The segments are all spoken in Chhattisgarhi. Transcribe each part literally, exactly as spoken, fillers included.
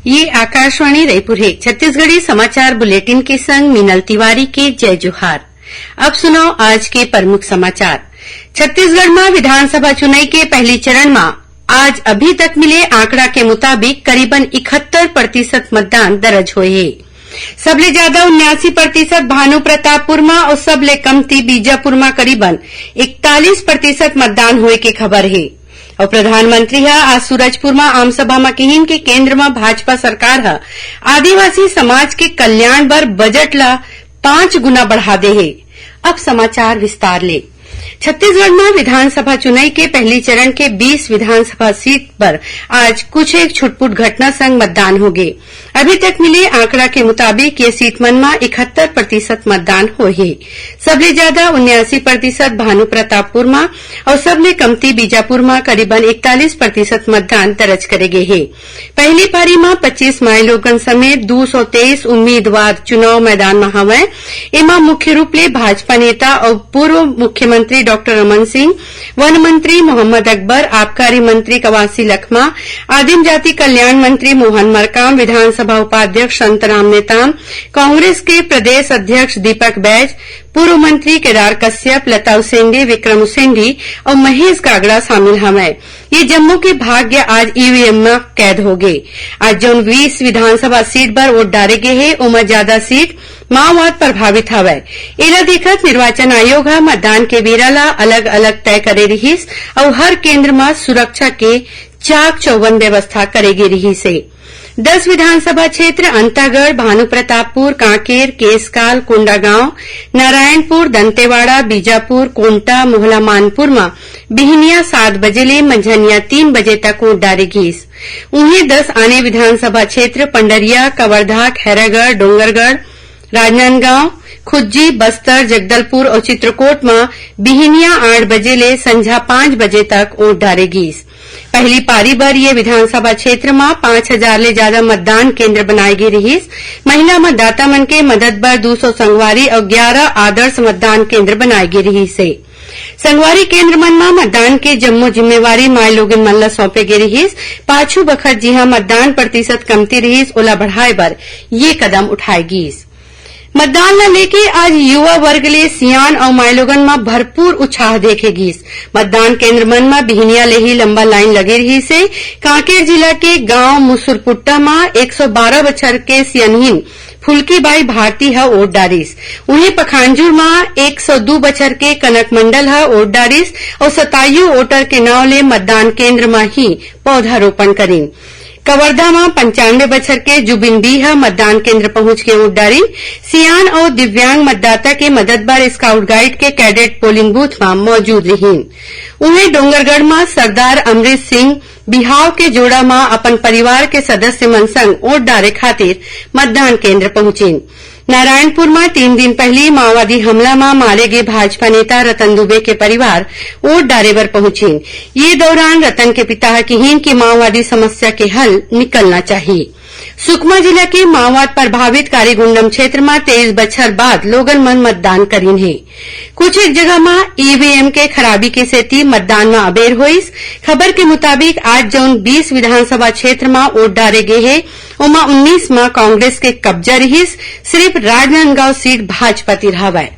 ये आकाशवाणी रायपुर हे। छत्तीसगढ़ी समाचार बुलेटिन के संग मीनल तिवारी के जय जोहार। अब सुनव आज के प्रमुख समाचार। छत्तीसगढ़ म विधानसभा चुनई के पहली चरण म आज अभी तक मिले आंकड़ा के मुताबिक करीबन इकहत्तर प्रतिशत मतदान दर्ज होए हे। सबले ज्यादा उन्यासी प्रतिशत भानु प्रतापपुर म अउ सबले कमती बीजापुर म करीबन इकतालीस प्रतिशत मतदान होए के खबर हे। अउ प्रधानमंत्री ह आज सूरजपुर म आम सभा म किहिन कि केंद्र म भाजपा सरकार ह आदिवासी समाज के कल्याण बर बजट ल पांच गुना बढ़ा दे हे। अब समाचार विस्तार ले। छत्तीसगढ़ म विधानसभा चुनई के पहली चरण के बीस विधानसभा सीट बर आज कुछ एक छुटपुट घटना संग मतदान होगे। अभी तक मिले आंकड़ा के मुताबिक ये सीट मन म इकहत्तर प्रतिशत मतदान होए हे। सबले ज्यादा उन्यासी प्रतिशत भानु प्रतापपुर म अउ सबले कमती बीजापुर म करीबन इकतालीस प्रतिशत मतदान दर्ज करे गे हे। पहली पारी म पच्चीस माईलोगन समेत दू सौ तेईस उम्मीदवार चुनाव मैदान म हवंय। एमा मुख्य रूप ले भाजपा नेता अउ पूर्व मुख्यमंत्री डॉक्टर रमन सिंह, वन मंत्री मोहम्मद अकबर, आबकारी मंत्री कवासी लखमा, आदिम जाति कल्याण मंत्री मोहन मरकाम, विधानसभा उपाध्यक्ष संतराम नेताम, कांग्रेस के प्रदेश अध्यक्ष दीपक बैज, पूर्व मंत्री केदार कश्यप, लता उसेंडी, विक्रम उसेंडी अउ महेश गागड़ा शामिल हवंय। ये जम्मो के भाग्य आज ईवीएम म कैद होगे। आज जउन बीस विधानसभा सीट बर वोट डारे गे हे, ओमा ज्यादा सीट माओवाद प्रभावित हवय। एला देखत निर्वाचन आयोग ह मतदान के बेरा ल अलग-अलग तय करे रिहिस अउ हर केंद्र म सुरक्षा के चाक चौबंद व्यवस्था करे गे रिहिस हे। दस विधानसभा क्षेत्र अंतागढ़, भानुप्रतापपुर, कांकेर, केसकाल, कोंडागांव, नारायणपुर, दंतेवाड़ा, बीजापुर, कोंटा, मोहला मानपुर म बिहनिया सात बजे ले मंझनिया तीन बजे तक वोट डारे गीस। उहें, दस आने विधानसभा क्षेत्र पंडरिया, कवर्धा, खैरागढ़, डोंगरगढ़, राजनांदगांव, खुज्जी, बस्तर, जगदलपुर अउ चित्रकोट म बिहनिया आठ बजे ले संझा पांच बजे तक वोट डारे गीस। पहली पारी बर ये विधानसभा क्षेत्र म पांच हजार ले ज्यादा मतदान केंद्र बनाए गे रिहिस। महिला मतदाता मन के मदद बर दू सौ संगवारी अउ ग्यारह आदर्श मतदान केंद्र बनाए गे रिहिस हे। संगवारी केंद्र मन म मतदान के जम्मो जिम्मेवारी माईलोगिन मन ल सौंपे गे रिहिस। पाछू बखत जिहां मतदान प्रतिशत कमती रिहिस, ओला बढ़ाए बर ये कदम उठाए गीस। मतदान ल लेके आज युवा वर्ग ले सियान अउ माईलोगन म भरपूर उत्साह देखे गीस। मतदान केंद्र मन म बिहनिया ले ही लंबा लाइन लगे रिहिस हे। कांकेर जिला के गांव मुसुरपुट्टा म एक सौ बारह बछर के सियनहिन फुलकी बाई भारती ह वोट डारिस। उहें, पखांजूर म एक सौ दू बछर के कनक मंडल ह वोट डारिस अउ सतायु वोटर के नांव ले मतदान केंद्र म ही पौधारोपण करिन। कवर्धा म पंचानवे बछर के जुबिन बी ह मतदान केंद्र पहुंच के वोट डारिन। सियान अउ दिव्यांग मतदाता के मदद बर स्काउट गाइड के कैडेट पोलिंग बूथ म मौजूद रिहिन। उहें, डोंगरगढ़ म सरदार अमरीश सिंह बिहाव के जोड़ा म अपन परिवार के सदस्य मन संग वोट डारे खातिर मतदान केंद्र पहुंचिन। नारायणपुर म तीन दिन पहिली माओवादी हमला म मारे गे भाजपा नेता रतन दुबे के परिवार वोट डारे बर पहुंचिन। ये दौरान रतन के पिता ह किहिन कि माओवादी समस्या के हल निकलना चाही। सुकमा जिला के माओवाद प्रभावित कारीगुंडम क्षेत्र म तेईस बछर बाद लोगन मन मतदान करिन हे। कुछ एक जगह म ईवीएम के खराबी के सेती मतदान म अबेर होइस। खबर के मुताबिक, आज जउन बीस विधानसभा क्षेत्र म वोट डारे गे हे, ओमा उन्नीस म कांग्रेस के कब्जा रिहिस, सिरिफ राजनांदगांव सीट भाजपा तीर हवय।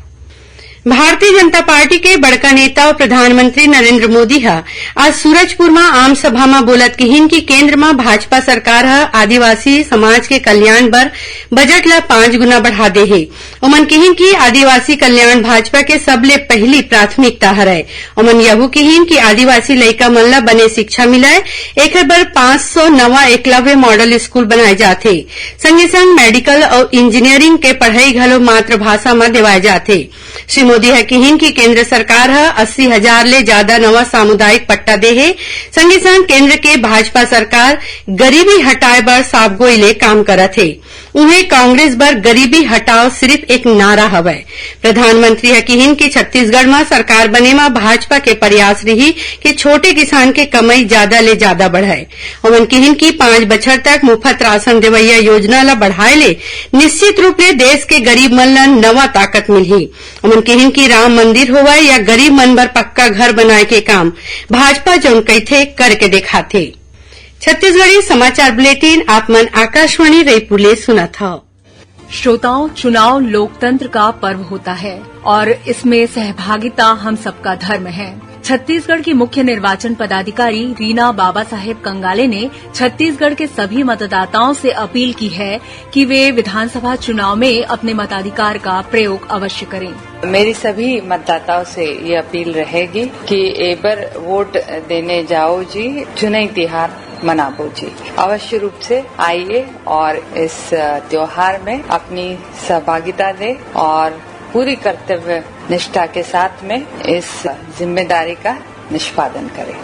भारतीय जनता पार्टी के बड़का नेता अउ प्रधानमंत्री नरेंद्र मोदी ह आज सूरजपुर म आम सभा म बोलत किहिन कि केंद्र म भाजपा सरकार ह आदिवासी समाज के कल्याण बर बजट ल पांच गुना बढ़ा दे हे। ओमन किहिन कि आदिवासी कल्याण भाजपा के सबले पहिली प्राथमिकता हरय। ओमन यहू किहिन कि आदिवासी लइका मन ल बने शिक्षा मिलय, एखर बर पांच सौ नवा एकलव्य मॉडल स्कूल बनाए जात हे। संगे संग मेडिकल अउ इंजीनियरिंग के पढ़ई घलो मातृभाषा म देवाए जात हे। श्री मोदी ह किहिन कि केंद्र सरकार ह अस्सी हजार ले जादा नवा सामुदायिक पट्टा दे हे। संगे संग केंद्र के भाजपा सरकार गरीबी हटाए बर साफगोई ले काम करत हे। उहें, कांग्रेस बर गरीबी हटाओ सिरिफ एक नारा हवय। प्रधानमंत्री ह किहिन कि छत्तीसगढ़ म सरकार बने म भाजपा के प्रयास रिही कि छोटे किसान के कमई जादा ले जादा बढ़य। ओमन किहिन कि पांच बछर तक मुफ्त राशन देवइया योजना ल बढ़ाए ले निश्चित रूप ले देश के गरीब मन ल नवा ताकत मिलही। ओमन किहिन कि राम मंदिर होवय या गरीब मन बर पक्का घर बनाए के काम, भाजपा जउन कहिथे, करके देखाथे। छत्तीसगढ़ी समाचार बुलेटिन आप मन आकाशवाणी रईपुर ले सुनत हव। श्रोताओं, चुनाव लोकतंत्र का पर्व होता है और इसमें सहभागिता हम सबका धर्म है। छत्तीसगढ़ की मुख्य निर्वाचन पदाधिकारी रीना बाबा साहेब कंगाले ने छत्तीसगढ़ के सभी मतदाताओं से अपील की है कि वे विधानसभा चुनाव में अपने मताधिकार का प्रयोग अवश्य करें। मेरी सभी मतदाताओं से ये अपील रहेगी कि एबर वोट देने जाओ जी, चुनई तिहार मनाबो जी। अवश्य रूप से आइए और इस, अ, त्योहार में अपनी सहभागिता दें और पूरी कर्तव्य निष्ठा के साथ में इस जिम्मेदारी का निष्पादन करें।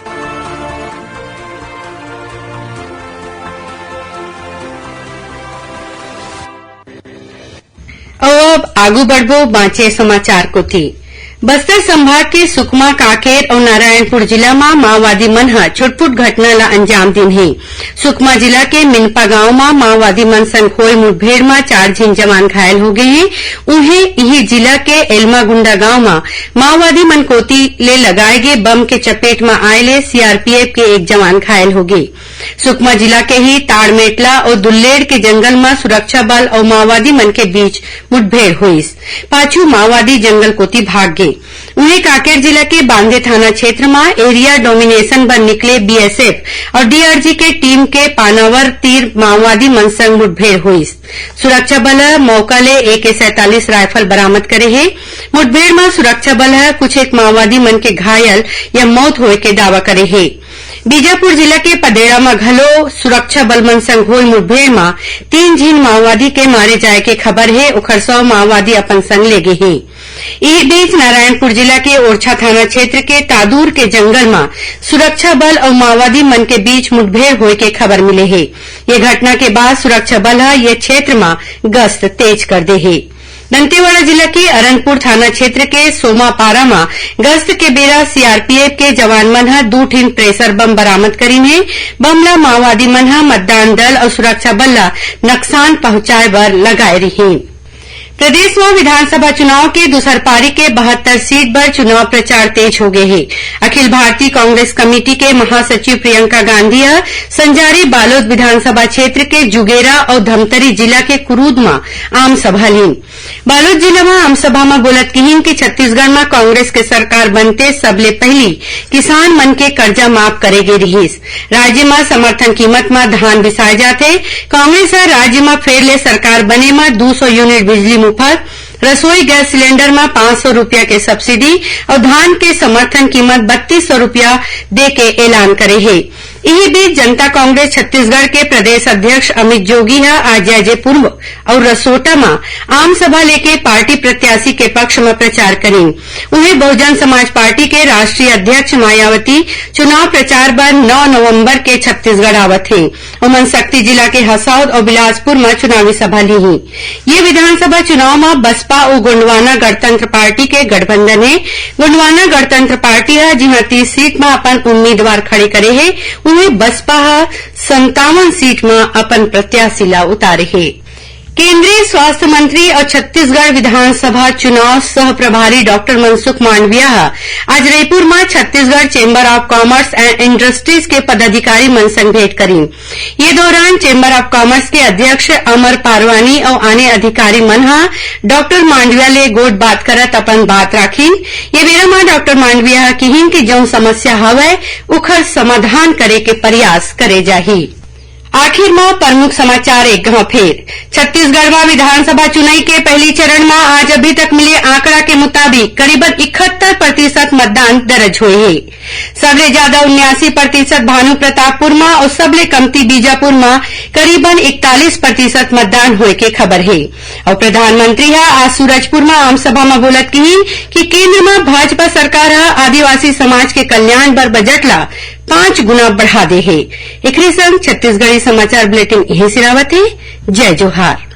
अउ अब आगू बढ़बो बांचे समाचार कोति। बस्तर संभाग के सुकमा, कांकेर अउ नारायणपुर जिला म माओवादी मन ह छुटपुट घटना ल अंजाम दीन हे। सुकमा जिला के मिनपा गांव म माओवादी मन संग होए मुठभेड़ म चार झिन जवान घायल हो गे हे। उहें, इही जिला के एलमागुंडा गांव म माओवादी मन कोति ले लगाए गे बम के चपेट म आए ले सीआरपीएफ के एक जवान घायल हो गे। सुकमा जिला के ही ताड़मेटला अउ दुल्लेड़ के जंगल म सुरक्षा बल अउ माओवादी मन के बीच मुठभेड़ होइस। पाछू माओवादी जंगल कोति भाग गे। उहें, कांकेर जिला के बांदे थाना क्षेत्र म एरिया डोमिनेशन बर निकले बीएसएफ अउ डीआरजी के टीम के पानावर तीर माओवादी मन संग मुठभेड़ होइस। सुरक्षा बल ह मौका ले एके सैंतालीस राइफल बरामद करे हे। मुठभेड़ म सुरक्षा बल ह कुछ एक माओवादी मन के घायल या मौत होए के दावा करे हे। बीजापुर जिला के पदेड़ा म घलो सुरक्षा बल मन संग होए मुठभेड़ म तीन झिन माओवादी के मारे जाए के खबर हे, ओखर सौ माओवादी अपन संग ले गे हे। इही बीच, नारायणपुर जिला के ओरछा थाना क्षेत्र के तादूर के जंगल म सुरक्षा बल अउ माओवादी मन के बीच मुठभेड़ होए के खबर मिले हे। ये घटना के बाद सुरक्षा बल ह ये क्षेत्र म गश्त तेज कर दे हे। दंतेवाड़ा जिला के अरनपुर थाना क्षेत्र के सोमापारा म गश्त के बेरा सीआरपीएफ के जवान मन ह दू ठिन प्रेशर बम बरामद करीन हे। बम ल माओवादी मन ह मतदान दल अउ सुरक्षा बल ल नुकसान पहुंचाए बर लगाए रिहीन। प्रदेश म विधानसभा चुनाव के दूसर पारी के बहत्तर सीट बर चुनाव प्रचार तेज हो गे हे। अखिल भारतीय कांग्रेस कमेटी के महासचिव प्रियंका गांधी ह संजारी बालोद विधानसभा क्षेत्र के जुगेरा अउ धमतरी जिला के कुरूद म आम सभा लीन। बालोद जिला म आम सभा म बोलत किहीन कि छत्तीसगढ़ म कांग्रेस के सरकार बनते सबले पहिली किसान मन के कर्जा माफ करे गे रिहीस। राज्य म समर्थन कीमत म धान बिसाए जाथे। कांग्रेस ह राज्य म फेर ले सरकार बने म दू सौ यूनिट बिजली मुफ्त, रसोई गैस सिलेंडर म पाँच सौ रुपया के सब्सिडी अउ धान के समर्थन कीमत बत्तीस सौ रुपया दे के ऐलान करे हे। इही बीच, जनता कांग्रेस छत्तीसगढ़ के प्रदेश अध्यक्ष अमित जोगी ह आज जैजेपुर अउ रसोटा म आम सभा लेके पार्टी प्रत्याशी के पक्ष म प्रचार करीन। उहें, बहुजन समाज पार्टी के राष्ट्रीय अध्यक्ष मायावती चुनाव प्रचार बर नौ नवंबर के छत्तीसगढ़ आवत हे। ओमन सक्ती जिला के हसौद अउ बिलासपुर म चुनावी सभा लीही। ये विधानसभा चुनाव म बसपा अउ गोंडवाना गणतंत्र पार्टी के गठबंधन हे। गोंडवाना गणतंत्र पार्टी ह जिहां तीस सीट म अपन उम्मीदवार खड़े करे हे, उहें बसपा ह संतावन सीट म अपन प्रत्याशी ला उतारे हे। केंद्रीय स्वास्थ्य मंत्री अउ छत्तीसगढ़ विधानसभा चुनाव सह प्रभारी डॉक्टर मनसुख मांडविया ह आज रईपुर म Chhattisgarh chamber of commerce and industries के पदाधिकारी मन संग भेंट करीन। ये दौरान चैम्बर ऑफ कॉमर्स के अध्यक्ष अमर पारवानी अउ आने अधिकारी मन ह डॉक्टर मांडविया ले गोठ बात करत अपन बात राखिन। ये बेरा म डॉक्टर मांडविया ह किहीन कि जउन समस्या हवय, उखर समाधान करे के प्रयास करे जाही। आखिर म प्रमुख समाचार एक घांव फेर। छत्तीसगढ़ म विधानसभा चुनई के पहली चरण म आज अभी तक मिले आंकड़ा के मुताबिक करीबन इकहत्तर प्रतिशत मतदान दर्ज होए हे। सबले ज्यादा उन्यासी प्रतिशत भानु प्रतापपुर म अउ सबले कमती बीजापुर म करीबन इकतालीस प्रतिशत मतदान होए के खबर हे। अउ प्रधानमंत्री ह आज सूरजपुर म आम सभा म बोलत किहीन कि केंद्र म भाजपा सरकार ह आदिवासी समाज के कल्याण बर बजट ल पांच गुना बढ़ा दे हे। एकरे संग छत्तीसगढ़ी समाचार बुलेटिन इहें सिरावत हे। जय जोहार।